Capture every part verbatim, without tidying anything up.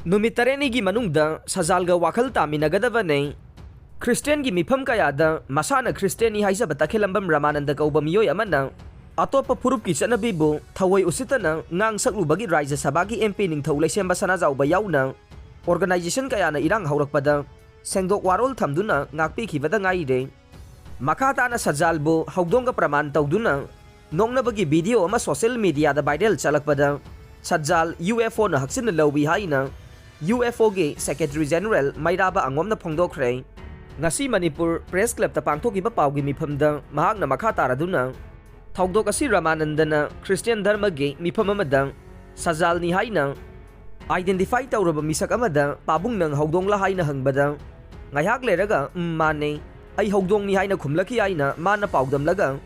ꯅꯨꯃꯤꯠ ꯇꯔꯦꯠꯅꯤꯒꯤ ꯃꯅꯨꯡꯗ ꯁꯖꯥꯜꯒ ꯋꯥꯈꯜ ꯇꯥꯃꯤꯟꯅꯒꯗꯕꯅꯤ꯫ ꯈ꯭ꯔꯤꯁꯇꯤꯌꯥꯟꯒꯤ ꯃꯤꯐꯝ ꯀꯌꯥꯗ ꯃꯁꯥꯅ ꯈ꯭ꯔꯤꯁꯇꯤꯌꯥꯟꯅꯤ ꯍꯥꯏꯖꯕ ꯇꯈꯦꯂꯝꯕꯝ ꯔꯥꯃꯥꯅꯟꯗ ꯀꯧꯕ ꯃꯤꯑꯣꯏ ꯑꯃꯅ ꯑꯇꯣꯞꯄ ꯐꯨꯔꯨꯞꯀꯤ ꯆꯠꯅꯕꯤꯕꯨ ꯊꯑꯣꯏ ꯎꯁꯤꯠꯇꯅ ꯉꯥꯡ ꯁꯛꯂꯨꯕꯒꯤ ꯔꯥꯖ꯭ꯌ ꯁꯚꯥꯒꯤ ꯑꯦꯝ ꯄꯤ ꯅꯤꯡꯊꯧ ꯂꯩꯁꯦꯝꯕ ꯁꯅꯥꯖꯥꯎꯕ ꯌꯥꯎꯅ organization ꯀꯌꯥꯅ ꯏꯔꯥꯡ ꯍꯧꯔꯛꯄꯗ ꯁꯦꯡꯗꯣꯛ ꯋꯥꯔꯣꯜ ꯊꯝꯗꯨꯅ ꯉꯥꯛꯄꯤꯈꯤꯕꯗ ꯉꯥꯏꯔꯦ꯫ ꯃꯈꯥ ꯇꯥꯅ ꯁꯖꯥꯜꯕꯨ ꯍꯧꯗꯣꯡꯒ ꯄ꯭ꯔꯃꯥꯟ ꯇꯧꯗꯨꯅ ꯅꯣꯛꯅꯕꯒꯤ video ꯑꯃ social mediaꯗ viral ꯆꯠꯂꯛꯄꯗ ꯁꯖꯥꯜ U F Oꯅ ꯍꯛꯆꯤꯟꯅ ꯂꯧꯏ ꯍꯥꯏꯅ U F Oꯒꯤ Secretary General ꯃꯩꯔꯥꯕ ꯑꯉꯣꯝꯅ ꯐꯣꯡꯗꯣꯛꯈ꯭ꯔꯦ꯫ ꯉꯁꯤ ꯃꯅꯤꯄꯨꯔ Press Clubꯇ ꯄꯥꯡꯊꯣꯛꯈꯤꯕ ꯄꯥꯎꯒꯤ ꯃꯤꯐꯝꯗ ꯃꯍꯥꯛꯅ ꯃꯈꯥ ꯇꯥꯔꯗꯨꯅ ꯊꯧꯗꯣꯛ ꯑꯁꯤ ꯔꯥꯃꯥꯅꯟꯗꯅ ꯈ꯭ꯔꯤꯁꯇꯤꯌꯥꯟ ꯙꯔꯃꯒꯤ ꯃꯤꯐꯝ ꯑꯃꯗ ꯁꯖꯥꯜꯅꯤ ꯍꯥꯏꯅ identify ꯇꯧꯔꯕ ꯃꯤꯁꯛ ꯑꯃꯗ "ꯄꯥꯕꯨꯡ, ꯅꯪ ꯍꯧꯗꯣꯡꯂ?" ꯍꯥꯏꯅ ꯍꯪꯕꯗ ꯉꯥꯏꯍꯥꯛ ꯂꯩꯔꯒ "ꯎꯝ, ꯃꯥꯅꯦ, ꯑꯩ ꯍꯧꯗꯣꯡꯅꯤ" ꯍꯥꯏꯅ ꯈꯨꯝꯂꯛꯈꯤ ꯍꯥꯏꯅ ꯃꯥꯅ ꯄꯥꯎꯗꯝꯂꯒ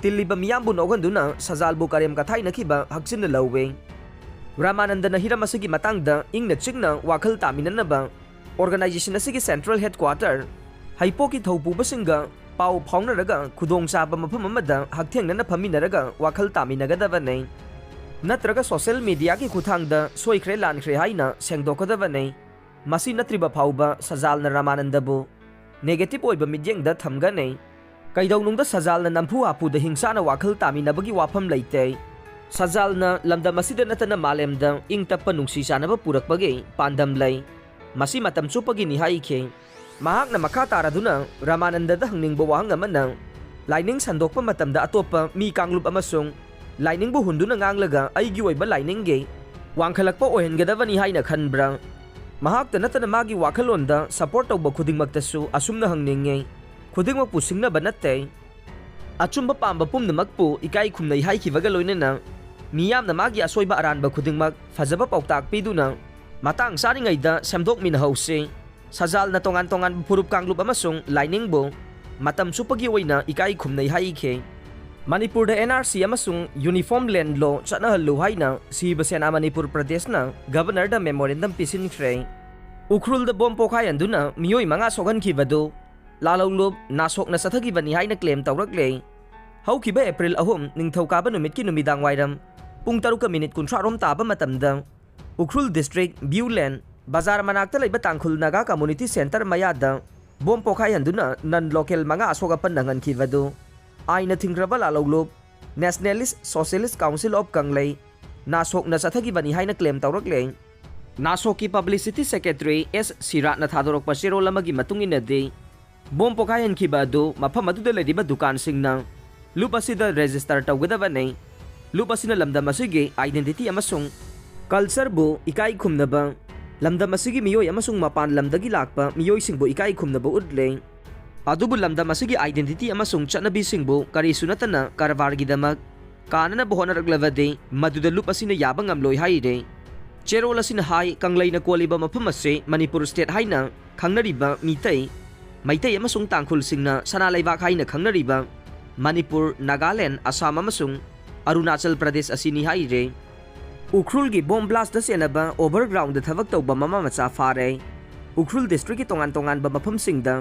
ꯇꯤꯜꯂꯤꯕ ꯃꯤꯌꯥꯝꯕꯨ ꯅꯣꯛꯍꯟꯗꯨꯅ ꯁꯖꯥꯜꯕꯨ ꯀꯔꯦꯝ ꯀꯊꯥꯏꯅꯈꯤꯕ ꯍꯛꯆꯤꯟꯅ ꯂꯧꯋꯦ꯫ ꯔꯥꯃꯥꯅꯟꯗꯅ ꯍꯤꯔꯝ ꯑꯁꯤꯒꯤ ꯃꯇꯥꯡꯗ ꯏꯪꯅ ꯆꯤꯛꯅ ꯋꯥꯈꯜ ꯇꯥꯃꯤꯟꯅꯅꯕ organization ꯑꯁꯤꯒꯤ central headquarter ꯍꯩꯄꯣꯛꯀꯤ ꯊꯧꯄꯨꯕꯁꯤꯡꯒ ꯄꯥꯎ ꯐꯥꯎꯅꯔꯒ ꯈꯨꯗꯣꯡꯆꯥꯕ ꯃꯐꯝ ꯑꯃꯗ ꯍꯛꯊꯦꯡꯅꯅ ꯐꯝꯃꯤꯟꯅꯔꯒ ꯋꯥꯈꯜ ꯇꯥꯃꯤꯟꯅꯒꯗꯕꯅꯤ꯫ ꯅꯠꯇ꯭ꯔꯒ social mediaꯒꯤ ꯈꯨꯠꯊꯥꯡꯗ ꯁꯣꯏꯈ꯭ꯔꯦ ꯂꯥꯟꯈ꯭ꯔꯦ ꯍꯥꯏꯅ ꯁꯦꯡꯗꯣꯛꯀꯗꯕꯅꯤ꯫ ꯃꯁꯤ ꯅꯠꯇ꯭ꯔꯤꯕ ꯐꯥꯎꯕ ꯁꯖꯥꯜꯅ ꯔꯥꯃꯥꯅꯟꯗꯕꯨ negative ꯑꯣꯏꯕ ꯃꯤꯠꯌꯦꯡꯗ ꯊꯝꯒꯅꯤ꯫ ꯀꯩꯗꯧꯅꯨꯡꯗ ꯁꯖꯥꯜꯅ ꯅꯝꯐꯨ ꯍꯥꯐꯨꯗ ꯍꯤꯡꯁꯥꯅ ꯋꯥꯈꯜ ꯇꯥꯃꯤꯟꯅꯕꯒꯤ ꯋꯥꯐꯝ ꯂꯩꯇꯦ꯫ ꯁꯖꯥꯜꯅ ꯂꯝꯗꯝ ꯑꯁꯤꯗ ꯅꯠꯇꯅ ꯃꯥꯂꯦꯝꯗ ꯏꯪ ꯇꯞꯄ ꯅꯨꯡꯁꯤ ꯆꯥꯟꯅꯕ ꯄꯨꯔꯛꯄꯒꯤ ꯄꯥꯟꯗꯝ ꯂꯩ꯫ ꯃꯁꯤ ꯃꯇꯝ ꯆꯨꯞꯄꯒꯤꯅꯤ ꯍꯥꯏꯈꯤ꯫ ꯃꯍꯥꯛꯅ ꯃꯈꯥ ꯇꯥꯔꯗꯨꯅ ꯔꯥꯃꯥꯅꯟꯗꯗ ꯍꯪꯅꯤꯡꯕ ꯋꯥꯍꯪ ꯑꯃꯅ, ꯂꯥꯏꯅꯤꯡ ꯁꯟꯗꯣꯛꯄ ꯃꯇꯝꯗ ꯑꯇꯣꯞꯄ ꯃꯤ ꯀꯥꯡꯂꯨꯞ ꯑꯃꯁꯨꯡ ꯂꯥꯏꯅꯤꯡꯕꯨ ꯍꯨꯟꯗꯨꯅ ꯉꯥꯡꯂꯒ ꯑꯩꯒꯤ ꯑꯣꯏꯕ ꯂꯥꯏꯅꯤꯡꯒꯤ ꯋꯥꯡꯈꯠꯂꯛꯄ ꯑꯣꯏꯍꯟꯒꯗꯕꯅꯤ ꯍꯥꯏꯅ ꯈꯟꯕ꯭ꯔꯥ? ꯃꯍꯥꯛꯇ ꯅꯠꯇꯅ ꯃꯥꯒꯤ ꯋꯥꯈꯜꯂꯣꯟꯗ support ꯇꯧꯕ ꯈꯨꯗꯤꯡꯃꯛꯇꯁꯨ ꯑꯁꯨꯝꯅ ꯍꯪꯅꯤꯡꯉꯤ, ꯈꯨꯗꯤꯡꯃꯛꯄꯨ ꯁꯤꯡꯅꯕ ꯅꯠꯇꯦ꯫ ꯑꯆꯨꯝꯕ ꯄꯥꯝꯕ ꯄꯨꯝꯅꯃꯛꯄꯨ ꯏꯀꯥꯏ ꯈꯨꯝꯅꯩ ꯍꯥꯏꯈꯤꯕꯒ ꯂꯣꯏꯅꯅ ꯃꯤꯌꯥꯝꯅ ꯃꯥꯒꯤ ꯑꯁꯣꯏꯕ ꯑꯔꯥꯟꯕ ꯈꯨꯗꯤꯡꯃꯛ ꯐꯖꯕ ꯄꯥꯎꯇꯥꯛ ꯄꯤꯗꯨꯅ ꯃꯇꯥꯡ ꯆꯥꯔꯤꯉꯩꯗ ꯁꯦꯝꯗꯣꯛꯃꯤꯟꯅꯍꯧꯁꯤ꯫ ꯁꯖꯥꯜꯅ ꯇꯣꯉꯥꯟ ꯇꯣꯉꯥꯟꯕ ꯐꯨꯔꯨꯞ ꯀꯥꯡꯂꯨꯞ ꯑꯃꯁꯨꯡ ꯂꯥꯏꯅꯤꯡꯕꯨ ꯃꯇꯝ ꯆꯨꯞꯄꯒꯤ ꯑꯣꯏꯅ ꯏꯀꯥꯏ ꯈꯨꯝꯅꯩ ꯍꯥꯏꯈꯤ꯫ ꯃꯅꯤꯄꯨꯔꯗ N R C ꯑꯃꯁꯨꯡ Uniform Land Law ꯆꯠꯅꯍꯜꯂꯨ ꯍꯥꯏꯅ ꯁꯤꯕ ꯁꯦꯅꯥ ꯃꯅꯤꯄꯨꯔ ꯄ꯭ꯔꯗꯦꯁꯅ Governorꯗ memorandum ꯄꯤꯁꯤꯟꯈ꯭ꯔꯦ꯫ ꯎꯈ꯭ꯔꯨꯜꯗ ꯕꯣꯝ ꯄꯣꯈꯥꯏꯍꯟꯗꯨꯅ ꯃꯤꯑꯣꯏ ꯃꯉꯥ ꯁꯣꯛꯍꯟꯈꯤꯕꯗꯨ ꯂꯥꯜꯍꯧꯂꯨꯞ ꯅꯥꯁꯣꯛꯅ ꯆꯠꯊꯈꯤꯕꯅꯤ ꯍꯥꯏꯅ claim ꯇꯧꯔꯛꯂꯦ꯫ ꯍꯧꯈꯤꯕ April ꯑꯍꯨꯝ ꯅꯤꯡꯊꯧꯀꯥꯕ ꯅꯨꯃꯤꯠꯀꯤ ꯅꯨꯃꯤꯗꯥꯡ ꯋꯥꯏꯔꯝ ꯄꯨꯡ ꯇꯔꯨꯛꯀ minute ꯀꯨꯟꯊ꯭ꯔꯥ ꯔꯣꯝ ꯇꯥꯕ ꯃꯇꯝꯗ ꯎꯈ꯭ꯔꯨꯜ ꯗꯤꯁꯇ꯭ꯔꯤꯛ, ꯕ꯭ꯌꯨ ꯂꯦꯟ, ꯕꯖꯥꯔ ꯃꯅꯥꯛꯇ ꯂꯩꯕ ꯇꯥꯡꯈꯨꯜ ꯅꯥꯒꯥ ꯀꯝꯃ꯭ꯌꯨꯅꯤꯇꯤ ꯁꯦꯟꯇꯔ ꯃꯌꯥꯗ ꯕꯣꯝ ꯄꯣꯈꯥꯏꯍꯟꯗꯨꯅ ꯅꯟ ꯂꯣꯀꯦꯜ ꯃꯉꯥ ꯑꯁꯣꯛ ꯑꯄꯟ ꯅꯪꯍꯟꯈꯤꯕꯗꯨ ꯑꯥꯏꯟꯅ ꯊꯤꯡꯈ꯭ꯔꯕ ꯂꯥꯂꯧꯂꯨꯞ, Nationalist Socialist Council of ꯀꯪꯂꯩ, ꯅꯥꯁꯣꯛꯅ ꯆꯠꯊꯈꯤꯕꯅꯤ ꯍꯥꯏꯅ ꯀ꯭ꯂꯦꯝ ꯇꯧꯔꯛꯂꯦ꯫ ꯅꯥꯁꯣꯛꯀꯤ ꯄꯕ꯭ꯂꯤꯁꯤꯇꯤ ꯁꯦꯀ꯭ꯔꯦꯇꯔꯤ ꯑꯦꯁ ꯁꯤꯔꯥꯠꯅ ꯊꯥꯗꯣꯔꯛꯄ ꯆꯦꯔꯣꯜ ꯑꯃꯒꯤ ꯃꯇꯨꯡ ꯏꯟꯅꯗꯤ, ꯕꯣꯝ ꯄꯣꯈꯥꯏꯍꯟꯈꯤꯕ ꯑꯗꯨ ꯃꯐꯝ ꯑꯗꯨꯗ ꯂꯩꯔꯤꯕ ꯗꯨꯀꯥꯟꯁꯤꯡꯅ ꯂꯨꯞ ꯑꯁꯤꯗ ꯔꯦꯖꯤꯁꯇꯔ ꯇꯧꯒꯗꯕꯅꯤ꯫ ꯂꯨꯞ ꯑꯁꯤꯅ ꯂꯝꯗꯝ ꯑꯁꯤꯒꯤ identity ꯑꯃꯁꯨꯡ culture ꯕꯨ ꯏꯀꯥꯏ ꯈꯨꯝꯅꯕ, ꯂꯝꯗꯝ ꯑꯁꯤꯒꯤ ꯃꯤꯑꯣꯏ ꯑꯃꯁꯨꯡ ꯃꯄꯥꯟ ꯂꯝꯗꯒꯤ ꯂꯥꯛꯄ ꯃꯤꯑꯣꯏꯁꯤꯡꯕꯨ ꯏꯀꯥꯏ ꯈꯨꯝꯅꯕ ꯎꯠꯂꯦ꯫ ꯑꯗꯨꯕꯨ ꯂꯝꯗꯝ ꯑꯁꯤꯒꯤ identity ꯑꯃꯁꯨꯡ ꯆꯠꯅꯕꯤꯁꯤꯡꯕꯨ ꯀꯔꯤꯁꯨ ꯅꯠꯇꯅ ꯀꯔꯕꯥꯔꯒꯤꯗꯃꯛ ꯀꯥꯅꯅꯕ ꯍꯣꯠꯅꯔꯛꯂꯕꯗꯤ ꯃꯗꯨꯗ ꯂꯨꯞ ꯑꯁꯤꯅ ꯌꯥꯕ ꯉꯝꯂꯣꯏ ꯍꯥꯏꯔꯦ꯫ ꯆꯦꯔꯣꯜ ꯑꯁꯤꯅ ꯍꯥꯏ, ꯀꯪꯂꯩꯅ ꯀꯣꯜꯂꯤꯕ ꯃꯐꯝ ꯑꯁꯤ ꯃꯅꯤꯄꯨꯔ state ꯍꯥꯏꯅ ꯈꯪꯅꯔꯤꯕ ꯃꯤꯇꯩ, ꯃꯩꯇꯩ ꯑꯃꯁꯨꯡ ꯇꯥꯡꯈꯨꯜꯁꯤꯡꯅ ꯁꯅꯥ ꯂꯩꯕꯥꯛ ꯍꯥꯏꯅ ꯈꯪꯅꯔꯤꯕ ꯃꯅꯤꯄꯨꯔ, ꯅꯥꯒꯥꯂꯦꯟ, ꯑꯁꯥꯝ ꯑꯃꯁꯨꯡ ꯑꯔꯨꯅꯥꯆꯜ ꯄ꯭ꯔꯗꯦꯁ ꯑꯁꯤꯅꯤ ꯍꯥꯏꯔꯦ꯫ ꯎꯈ꯭ꯔꯨꯜꯒꯤ ꯕꯣꯝ ꯕ꯭ꯂꯥꯁꯇ ꯆꯦꯟꯅꯕ ꯑꯣꯚꯔꯒ꯭ꯔꯥꯎꯟꯗ ꯊꯕꯛ ꯇꯧꯕ ꯃꯃꯥ ꯃꯆꯥ ꯐꯥꯔꯦ꯫ ꯎꯈ꯭ꯔꯨꯜ ꯗꯤꯁꯇ꯭ꯔꯤꯛꯀꯤ ꯇꯣꯉꯥꯟ ꯇꯣꯉꯥꯟꯕ ꯃꯐꯝꯁꯤꯡꯗ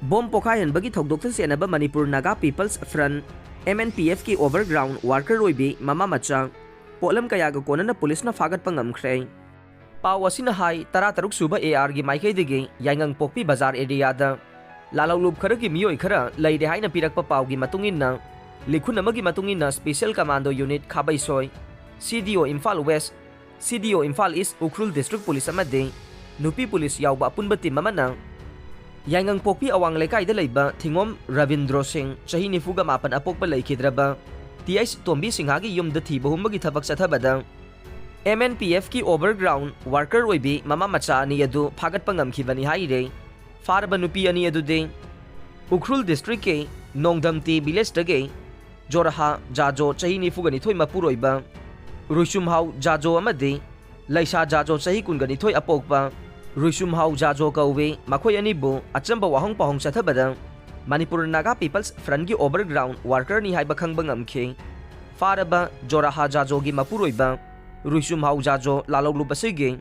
ꯕꯣꯝ ꯄꯣꯈꯥꯏꯍꯟꯕꯒꯤ ꯊꯧꯗꯣꯛꯇ ꯆꯦꯟꯅꯕ Manipur Naga people's front, MNPF ꯀꯤ ꯑꯣꯚꯔꯒ꯭ꯔꯥꯎꯟ ꯋꯥꯔꯀꯔ ꯑꯣꯏꯕꯤ ꯃꯃꯥ ꯃꯆꯥ ꯄꯣꯠꯂꯝ ꯀꯌꯥꯒ ꯀꯣꯟꯅꯅ ꯄꯨꯂꯤꯁꯅ ꯐꯥꯒꯠꯄ ꯉꯝꯈ꯭ꯔꯦ꯫ ꯄꯥꯎ ꯑꯁꯤꯅ ꯍꯥꯏ, ꯇꯔꯥꯇꯔꯨꯛ ꯁꯨꯕ AR ꯒꯤ ꯃꯥꯏꯀꯩꯗꯒꯤ ꯌꯥꯏꯉꯪꯄꯣꯛꯄꯤ ꯕꯖꯥꯔ ꯑꯦꯔꯤꯌꯥꯗ ꯂꯥꯂꯧꯂꯨꯞ ꯈꯔꯒꯤ ꯃꯤꯑꯣꯏ ꯈꯔ ꯂꯩꯔꯦ ꯍꯥꯏꯅ ꯄꯤꯔꯛꯄ ꯄꯥꯎꯒꯤ ꯃꯇꯨꯡ ꯏꯟꯅ, ꯂꯤꯈꯨꯟ ꯑꯃꯒꯤ ꯃꯇꯨꯡ ꯏꯟꯅ Special Commando Unit Khabeisoi, CDO Imphal west, CDO Imphal east, Ukhrul district police ꯑꯃꯗꯤ ꯅꯨꯄꯤ ꯄꯨꯂꯤꯁ ꯌꯥꯎꯕ ꯑꯄꯨꯟꯕ ꯇꯤꯝ ꯑꯃꯅ ꯌꯥꯏꯉꯪꯄꯣꯛꯄꯤ ꯑꯋꯥꯡ ꯂꯩꯀꯥꯏꯗ ꯂꯩꯕ ꯊꯤꯉꯣꯝ ꯔꯕꯤꯟꯗ꯭ꯔꯣ ꯁꯤꯡ, ꯆꯍꯤ ꯅꯤꯐꯨꯒ ꯃꯥꯄꯟ ꯑꯄꯣꯛꯄ ꯂꯩꯈꯤꯗ꯭ꯔꯕ ꯇꯤ ꯑꯩꯆ ꯇꯣꯝꯕꯤ ꯁꯤꯡꯍꯥꯒꯤ ꯌꯨꯝꯗ ꯊꯤꯕ ꯍꯨꯝꯕꯒꯤ ꯊꯕꯛ ꯆꯠꯊꯕꯗ MNPF ꯀꯤ ꯑꯣꯚꯔꯒ꯭ꯔꯥꯎꯟ ꯋꯥꯔꯀꯔ ꯑꯣꯏꯕꯤ ꯃꯃꯥ ꯃꯆꯥ ꯑꯅꯤ ꯑꯗꯨ ꯐꯥꯒꯠꯄ ꯉꯝꯈꯤꯕꯅꯤ ꯍꯥꯏꯔꯦ꯫ ꯐꯥꯔꯕ ꯅꯨꯄꯤ ꯑꯅꯤ ꯑꯗꯨꯗꯤ ꯎꯈ꯭ꯔꯨꯜ ꯗꯤꯁꯇ꯭ꯔꯤꯛꯀꯤ ꯅꯣꯡꯗꯝꯇꯤ ꯚꯤꯂꯦꯖꯇꯒꯤ ꯖꯣꯔꯍꯥ ꯖꯥꯖꯣ, ꯆꯍꯤ ꯅꯤꯐꯨꯒ ꯅꯤꯊꯣꯏ ꯃꯄꯨꯔꯣꯏꯕ ꯔꯨꯏꯁꯨꯝꯍꯥꯎ ꯖꯥꯖꯣ ꯑꯃꯗꯤ ꯂꯩꯁꯥ ꯖꯥꯖꯣ, ꯆꯍꯤ ꯀꯨꯟꯒ ꯅꯤꯊꯣꯏ ꯑꯄꯣꯛꯄ ꯔꯨꯏꯁꯨꯝꯍꯥꯎ ꯖꯥꯖꯣ ꯀꯧꯏ꯫ ꯃꯈꯣꯏ ꯑꯅꯤꯕꯨ ꯑꯆꯝꯕ ꯋꯥꯍꯪ ꯄꯥꯎꯍꯪ ꯆꯠꯊꯕꯗ ꯃꯅꯤꯄꯨꯔ ꯅꯥꯒꯥ ꯄꯤꯄꯜꯁ ꯐ꯭ꯔꯟꯠꯀꯤ ꯑꯣꯚꯔꯒ꯭ꯔꯥꯎꯟ ꯋꯥꯔꯀꯔꯅꯤ ꯍꯥꯏꯕ ꯈꯪꯕ ꯉꯝꯈꯤ꯫ ꯐꯥꯔꯕ ꯖꯣꯔꯥꯍꯥ ꯖꯥꯖꯣꯒꯤ ꯃꯄꯨꯔꯣꯏꯕ ꯔꯨꯏꯁꯨꯝꯍꯥꯎ ꯖꯥꯖꯣ ꯂꯥꯂꯧꯂꯨꯞ ꯑꯁꯤꯒꯤ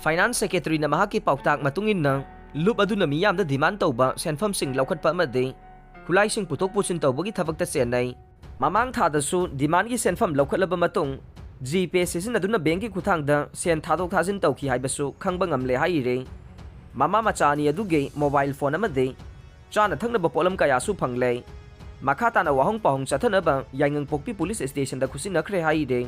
ꯐꯥꯏꯅꯥꯟꯁ ꯁꯦꯀ꯭ꯔꯦꯇꯔꯤꯅ ꯃꯍꯥꯛꯀꯤ ꯄꯥꯎꯇꯥꯛ ꯃꯇꯨꯡ ꯏꯟꯅ ꯂꯨꯞ ꯑꯗꯨꯅ ꯃꯤꯌꯥꯝꯗ ꯗꯤꯃꯥꯟ ꯇꯧꯕ ꯁꯦꯟꯐꯝꯁꯤꯡ ꯂꯧꯈꯠꯄ ꯑꯃꯗꯤ ꯈꯨꯠꯂꯥꯏꯁꯤꯡ ꯄꯨꯊꯣꯛ ꯄꯨꯁꯤꯟ ꯇꯧꯕꯒꯤ ꯊꯕꯛꯇ ꯆꯦꯟꯅꯩ꯫ ꯃꯃꯥꯡ ꯊꯥꯗꯁꯨ ꯗꯤꯃꯥꯟꯒꯤ ꯁꯦꯟꯐꯝ ꯂꯧꯈꯠꯂꯕ ꯃꯇꯨꯡ GPay ꯁꯤꯖꯤꯟꯅꯗꯨꯅ ꯕꯦꯡꯛꯀꯤ ꯈꯨꯠꯊꯥꯡꯗ ꯁꯦꯟ ꯊꯥꯗꯣꯛ ꯊꯥꯖꯤꯟ ꯇꯧꯈꯤ ꯍꯥꯏꯕꯁꯨ ꯈꯪꯕ ꯉꯝꯂꯦ ꯍꯥꯏꯔꯤ꯫ ꯃꯃꯥ ꯃꯆꯥ ꯑꯅꯤ ꯑꯗꯨꯒꯤ ꯃꯣꯕꯥꯏꯜ ꯐꯣꯟ ꯑꯃꯗꯤ ꯆꯥꯅ ꯊꯛꯅꯕ ꯄꯣꯠꯂꯝ ꯀꯌꯥꯁꯨ ꯐꯪꯂꯦ꯫ ꯃꯈꯥ ꯇꯥꯅ ꯋꯥꯍꯪ ꯄꯥꯎꯍꯪ ꯆꯠꯊꯅꯕ ꯌꯥꯏꯉꯪꯄꯣꯛꯄꯤ ꯄꯨꯂꯤꯁ ꯁ꯭ꯇꯦꯁꯟꯗ ꯈꯨꯠꯁꯤꯟꯅꯈ꯭ꯔꯦ ꯍꯥꯏꯔꯤ꯫